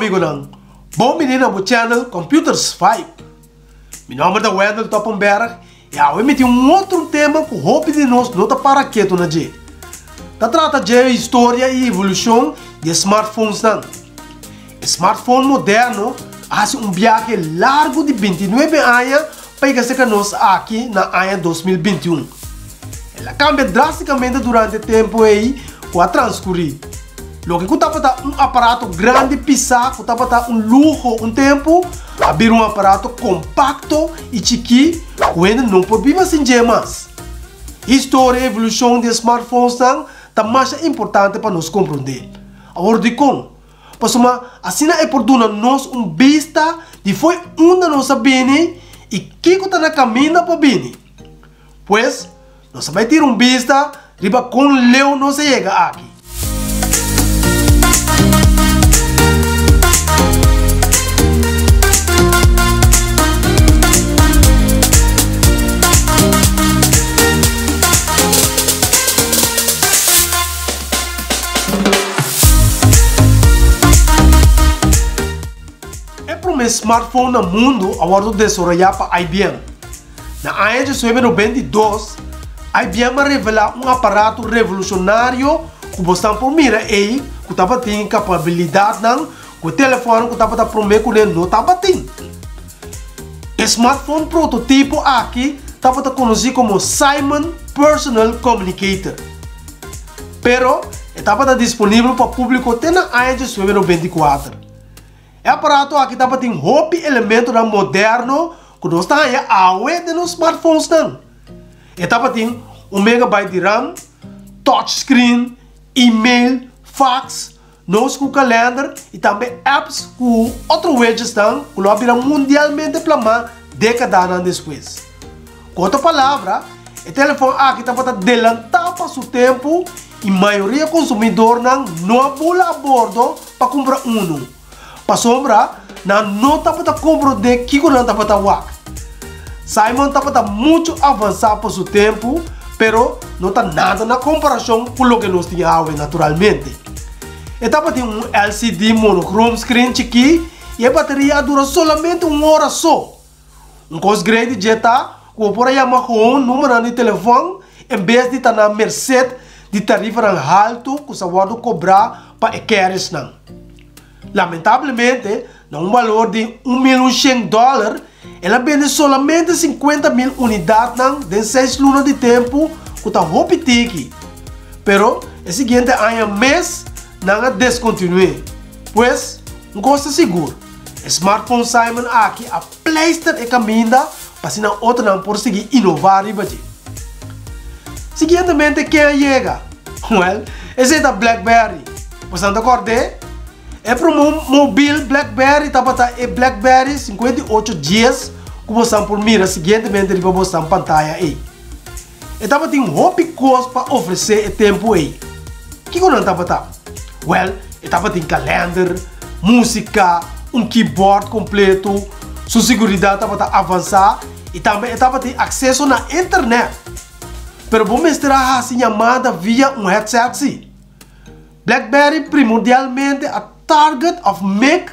amigonan, bon bini na bo channel Computers Vibe. Mi nomber ta Wendell Toppenberg y awe mi tin un otro tema cu hopi di nos no ta para keto na dje. Ta trata dje historia y evolucion di e smartphonesnan. E smartphone moderno a haci un biahe largo di bintinuebe aña pa yega cerca nos aki na aña 2021. El a cambia drasticamente durante e tempo ey cu a transcuri. Loke cu tabata un aparato grandi pisa cu tabata un luho un tempo, a bira un aparato compacto y chikí cu hende no por biba sin dje mas. Historia y evolucion di e smartphonesnan ta masha importante pa nos comprende. Awor dicon? Pasobra asina e por duna nos un bista di fo'i unda nos a bini y kico ta na caminda pa bini. Pues, nos a bai tira un bista riba kon leu nos a yega aki. E promé smartphone na mundu a wòrdu desaroyá pa IBM. Na aña 1992, IBM a revelá un aparato revolushonario ku bosnan por mira ei ku tabatin kapabilidatnan ku e telefòn ku tabata promé kuné no tabatin. E smartphone prototipo aki tabata konosí komo Simon Personal Communicator. Pero e tabata disponibel pa públiko te na aña 1994. E aparato aki tabatin hopi elementonan moderno ku nos ta haña awe den nos smartphonesnan. E tabatin un megabyte di ram, touchscreen, email, fax, nos ku kalender i tambe apps ku otro widgetsnan ku lo a bira mundialmente plamá dékadanan despues. Ku otro palabra, e telefòn aki tabata delantá pa su tempu i mayoria konsumidornan no a bula a bordo pa kumpra unu, pasobra nan no tabata komprondé kiko nan tabata wak. Simon tabata muchu avansá pa su tempu, pero no ta nada na komparashon ku loke nos tin awe, naturalmente. E tabatin un LCD monochrome screen chikí i e bateria a dura solamente un ora so. Un kos grei di dje ta ku bo por a yama gewoon numeronan di telefòn en bes di ta na merset di tarifanan haltu ku sa wòrdu kobrá pa e carriersnan. Lamentablemente, na un balor di 1100 dòler, el a bende solamente 50,000 unidatnan den seis luna di tempu ku ta hopi tiki. Pero, e siguiente aña mes nan a deskontinu'é. Pues, un kos ta sigur. E smartphone Simon aki a pleister e kaminda pa asina otronan por sigui inová riba dje. Siguientemente ken a yega? Wèl, esei ta BlackBerry. Boso nan ta kòrd'é? E promé mobil BlackBerry tabata e BlackBerry 5810 ku boso por mira siguientemente riba boso pantaya ei. E tabatin hopi kos pa ofresé e tempu ei. Kiko nan tabata? Wèl, e tabatin kalènder, músika, un keyboard kompletu, su siguridat tabata avansá i tambe e tabatin akseso na Internet. Pero bo mester a hasi yamada via un headset sí. BlackBerry primordialmente a target òf mek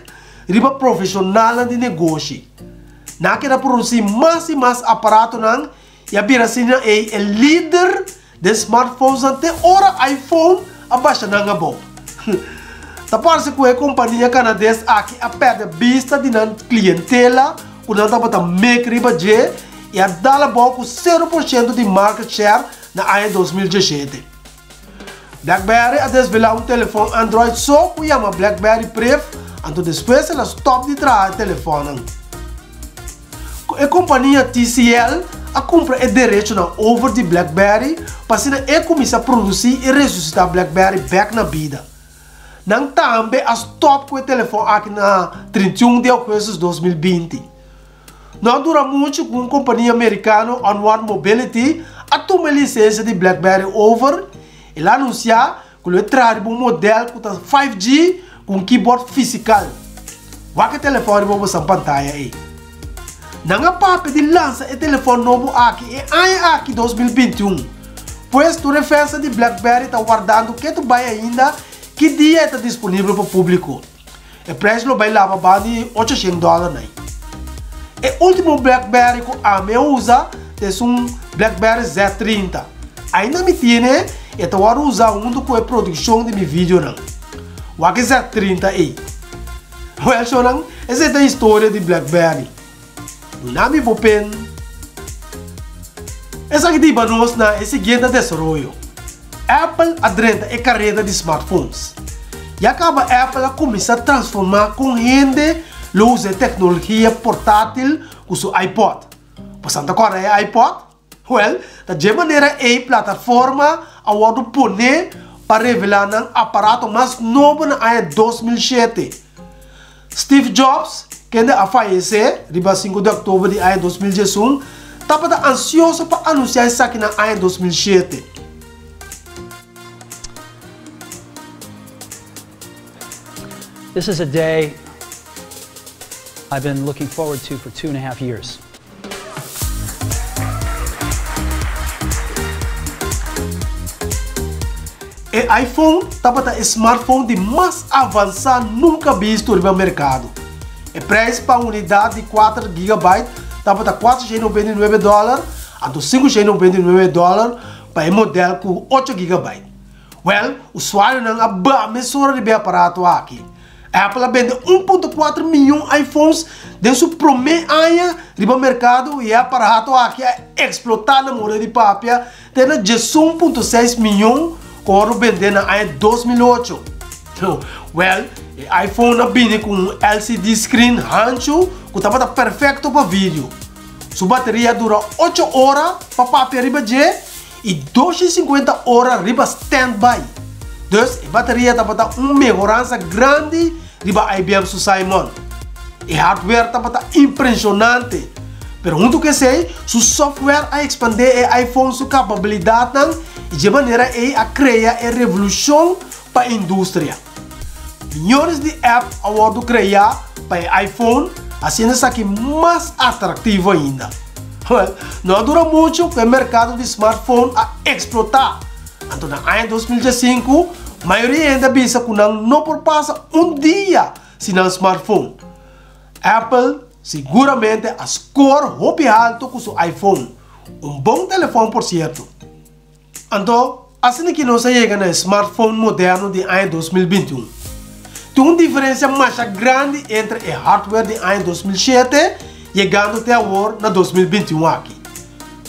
riba profeshonalnan di negoshi. Nan a keda produsí mas i mas aparatonan I a bira asina ei e lider den smartphonesnan te ora iPhone a basha nan abou. Ta parse ku e kompania kanades aki a pèrdè bista di nan klientela ku nan tabata mek riba dje i a dal abou ku 0% di market share na aña 2017. BlackBerry a desvelá un telefòn Android so ku yama BlackBerry Priv, anto despues el a stòp di traha e telefònnan. E kompania TCL a kumpra e derechonan over di BlackBerry pa asina e kuminsá produsí i resusitá BlackBerry bèk na bida. Nan tambe a stòp ku e telefòn aki na 31 di ougùstus 2020. No a dura muchu ku un kompania merikano, Onward Mobility, a tuma e lisensia di BlackBerry over. El a anunsiá ku lo e traha riba un modèl ku ta 5G ku un keyboard fisikal. Wak e telefòn riba bo san pantaya ei. Nan a papia di lansa e telefòn nobo aki e aña aki 2021. Pues tur e fènsa di BlackBerry ta wardando ketu bai ainda ki dia e ta disponibel pa públiko. E prijs lo bai laba ba di 800 dòler nai. E último BlackBerry ku ami a usa ta esun BlackBerry Z30. Ainda mi tine e ta wòrdu usá huntu ku e produkshon di mi videonan. Wak e Z30 ei. Wèl shownan, esei ta historia di BlackBerry. Duna mi bo pen. Esaki ta hiba nos na e siguiente desaroyo. Apple a drenta e kareda di smartphones. Ya kaba Apple a kuminsá transformá kon hende lo usa e teknologia portátil ku su iPod. Bosan ta kòrda e iPod? Wèl, ta dje manera ei plataforma a wòrdu poné pa revelá nan aparato mas nobo na aña 2007. Steve Jobs, kende a fayesé riba sinku di òktober di aña 2011, tabata ansioso pa anunsiá esaki na aña 2007. This is a day I've been looking forward to for two and a half years. E iPhone tabata e smartphone di mas avansá nunka bisto riba merkado. E preis pa unidat di kuater gigabyte tabata 499 dòler anto 599 dòler pa e modèl ku ocho gigabyte. Wèl, usuarionan a ba mesora riba e aparato aki. Apple a bende 1.4 miyon iPhones den su promé aña riba merkado i e aparato aki a eksplotá na moda di papia te na 11.6 miyon ku a wòrdu bendé na aña 2008. Wèl, e iPhone a bini ku un LCD screen hanchu ku tabata perfekto pa video. Su bateria a dura ocho ora pa papia riba dje i 250 ora riba standby. Dus e bateria tabata un mehoransa grandi riba IBM su Simon. E hardware tabata impresionante, pero huntu ku esei su software a ekspandé e iPhone su kapabilidatnan i dje manera ei a krea e revolushon pa e industria. Miyones di app a wòrdu kreá pa e iPhone, hasiendo esaki mas atraktivo ainda. Wèl, no a dura muchu ku e merkado di smartphone a eksplotá. Anto na aña 2015, mayoria hende a bisa ku nan no por pasa un dia sin nan smartphone. Apple siguramente a skor hopi haltu ku su iPhone, un bon telefòn por sierto. Anto, asina ki nos a yega na e smartphone moderno di aña 2021. Tin un diferencia masha grandi entre e hardware di aña 2007 yegando te awor na 2021 aki.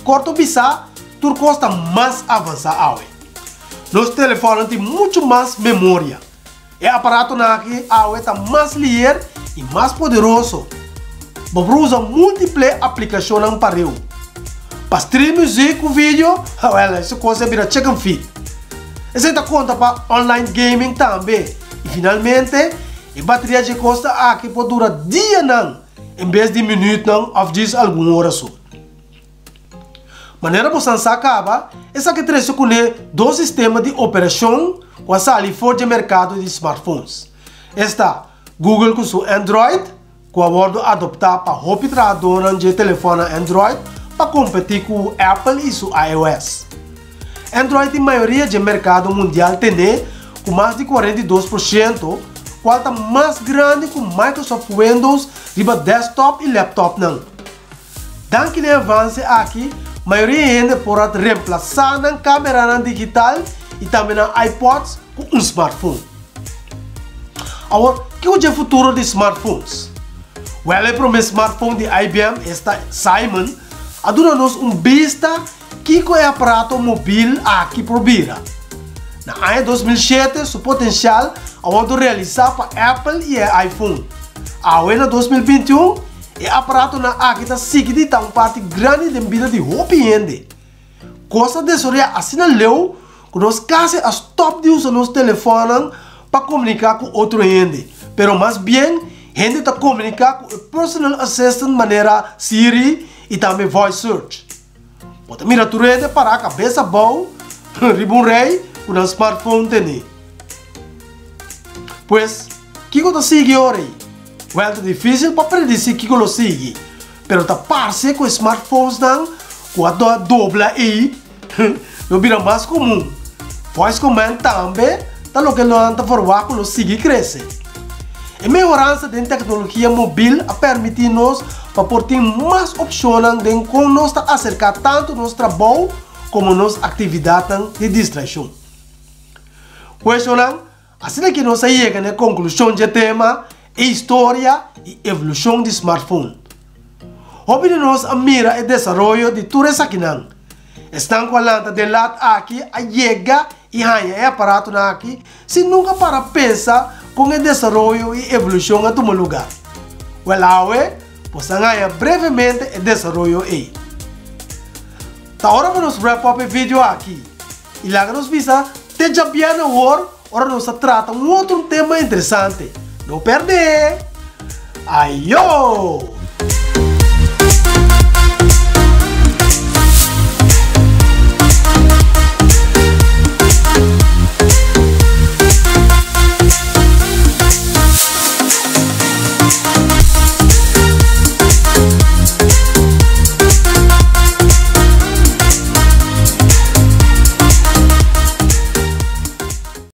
Korto bisá, tur kos ta mas avansá awe. Nos telefonnan tin muchu mas memoria. E aparatonan aki awe ta mas liher i mas poderoso. Bo por usa múltiple aplikashonnan pareu. Pa stream muzik ku video, wèl, esei kos a bira chicken feed. Esei ta konta pa online gaming tambe. I finalmente, e bateria dje kos ta aki por dura dianan en bes di minütnan òf djis algun ora so. Manera bosan sa kaba, esaki trese kuné dos sistema di operashon ku a sali for dje merkado di smartphones. Esta, Google ku su Android, ku a wòrdu adoptá pa hopi trahadónan dje telefònnan Android pa kompetí ku Apple i su iOS. Android tin mayoria dje merkado mundial tené ku mas di 42%, kual ta mas grandi ku Microsoft Windows riba desktop i laptopnan. Danki na e avanse aki, mayoria hende por a remplasá nan kameranan digital i tambe nan iPods ku un smartphone. Awor, kiko dje futuro di smartphones? Wèl, e promé smartphone di IBM, esta Simon, a duna nos un bista kiko e aparato mobil aki por bira. Na aña 2007 su potensial a wòrdu realisá pa Apple i e iPhone. Awe na 2021, e aparatonan aki ta sigui di ta un parti grandi den bida di hopi hende. Kos a desaroyá asina leu ku nos kasi a stòp di usa nos telefònnan pa komuniká ku otro hende, pero mas bien hende ta komuniká ku e personal assistant manera Siri i tambe voice search. Bo ta mira tur hende pará kabes abou riba un rei ku nan smartphone tene. Pues, kiko ta sigui ora ei? Wèl, ta difísil pa predisí kiko lo sigui, pero ta parse ku e smartphonesnan ku a dobla ei lo bira mas komun. Voice command tambe ta loke nan ta ferwagt ku lo sigui krese. E mehoransa den teknologia mobil a permití nos pa por tin mas opshonnan den kon nos ta aserká tantu nos trabou komo nos aktividatnan di distraishon. Kueshonnan asina ki nos a yega na e konklushon dje tema E historia i evolushon di smartphone. Hopi di nos a mira e desaroyo di tur esakinan. Esnan ku a lanta den lat aki a yega i haña e aparatonan aki sin nunka para pensa kon e desaroyo i evolushon a tuma lugá. Wèl awe boso a haña brevemente e desaroyo ei. Ta ora pa nos wrap up e video aki i laga nos bisa te djabièrnè awor ora nos ta trata un otro tema interesante. No pèrdè! Ayo!